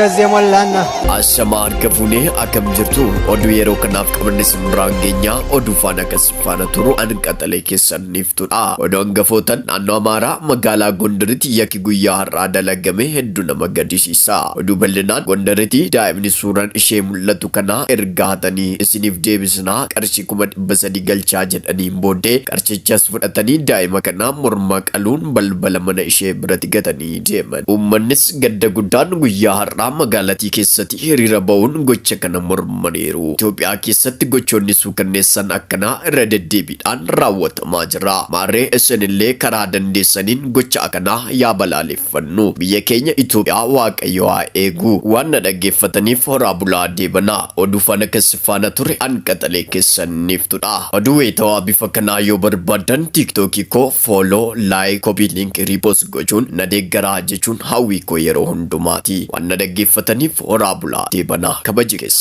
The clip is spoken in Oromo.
ተከዜ ሞላና። Ashamaa harka fuunee, akkam jirtu? Oduu yeroo kanaaf qabanne simbiraan geenyaa. Oduu faana akkas faana turu an qaxalee keessaniiftudha. Oduu hangafootan: naannoo Amaaraa magaalaa Gondaritti yakki guyyaa har'aa dalagame hedduu nama gaddisiisa. Oduu bal'inaan: Gondaritti daa'imni suuraan ishee mul'atu kana erga hatanii isiniif deebisnaa, qarshii 300,000 galchaa jedhaniin booddee qarshichas fudhatanii daa'ima kana morma qaluun balbala mana ishee biratti gatanii deeman. Uummannis gadda guddaan guyyaa har'aa magaalattii keessatti hiriira ba'uun gocha kana mormaniiru. Itoophiyaa keessatti gochoonni suukanneessan akkanaa irra deddeebiidhaan raawwatamaa jira. Maarree isinillee karaa dandeessaniin gocha akkanaa yaa balaaleffannu. Biyya keenya Itoophiyaa Waaqayyo haa eegu. Waan na dhaggeeffataniif horaa bulaa deebanaa. Oduu faana kasi faana ture an qaxalee keessaniiftudha. Oduu weetawaa bifa kanaa yoo barbaaddan TikTokii koo follow, like, copy link, repost gochuun na deeggaraa jechuun hawwii koo yeroo hundumaati. Waan na dhaggeeffataniif horaa bulaa deebanaa, kabaji keessa.